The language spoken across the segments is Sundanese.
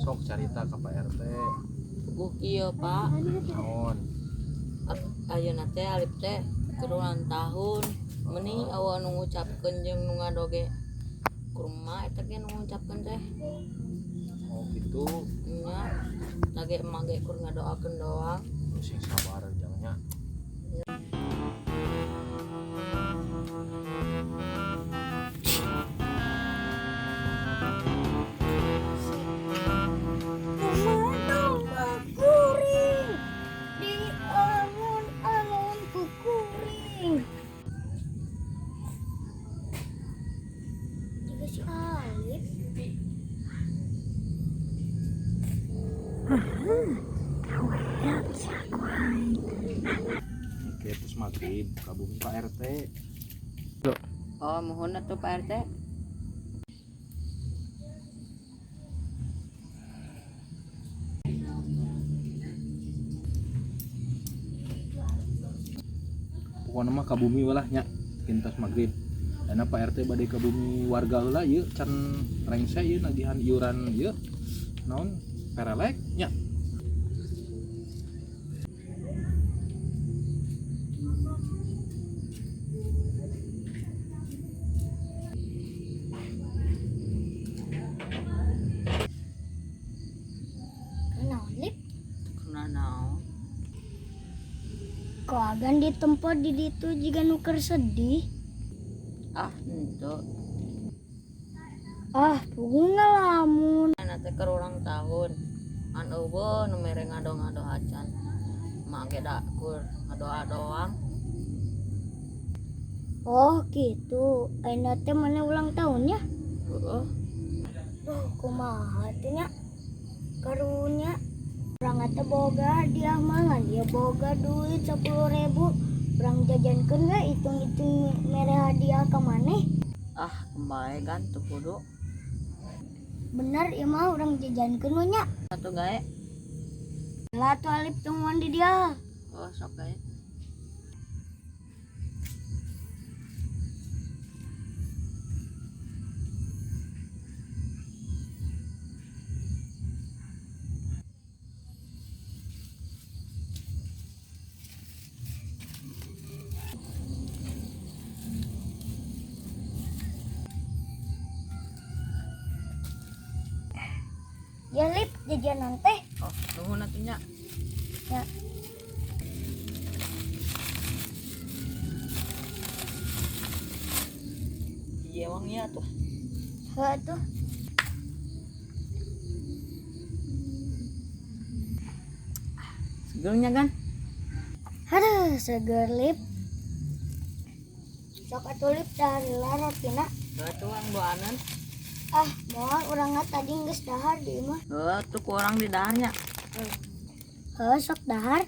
Sok carita ka Pak RT. Puguh kieu, Pak. Naon? Ayeuna teh Alip teh keur ulang tahun. Meni eueuh nu ngucapkeun jeung nu ngadoge kurma eta ge nu ngucapkeun teh. Oh gitu. Nya tage emak ge kur ngadoakeun doang. Lu sing sabar jangnya. Domba kuring di alun-alun kukuring. Juga si Alif. Oke, terus maghrib ka bumi Pak RT. Oh, muhun atuh Pak RT. Pokokna mah ka bumi we lah nya kintos maghrib. Dana Pak RT bade ka bumi warga heula ieu can rengse ieu nagihan iuran ieu naon perelek nya. Kenaon Lip? Kuna naon? Kok agan di tempat di ditu jiga nu keur sedih. Ah, henteu. Ah, puguh ngalamun. Ayeuna teh keur ulang tahun. An eueuh nu mere ngado-ngado acan. Emak ge da kur ngadoa doang. Oh, gitu. Ayeuna teh mana ulang tahunnya? Heeh. Duh, kumaha teh nya? Karunya urang teh boga hadiah mah ngan dia boga duit 10.000. Urang jajankeun we hitung-hitung mere hadiah ka maneh. Ah, bae gan teu kudu. Bener ieu mah urang jajankeun we nya. Atuh gae. Lah tuh Alip tungguan di dia. Oh, sok gae. Ya Lip, jajanan teh. Oh, nuhun atuh nya. Ya. Iya wangi atuh. Heuh atuh. Segernya kan? Aduh, seger Lip. Sok atuh Lip dahar heula rotina. Heuh atuh urang duanan. Ah, moal urang tadi geus dahar di imah. Heuh atuh ku urang di daharnya. Heuh, sok dahar.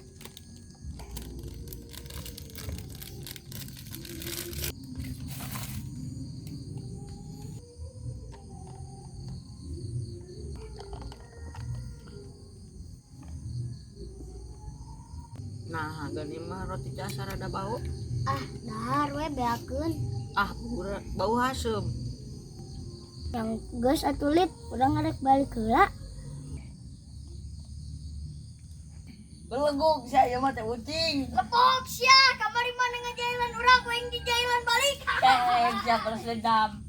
Nah, gani mah roti jasar ada bau. Ah, dahar we beakeun. Ah, bau haseum. Yang geus atuh Lip, urang ngarek balik heula. Belegug sia ieu mah teh ucing. Lepok sia, kamari mana ngajailan urang ku yang dijailan balik. Eh, sia balas dendam.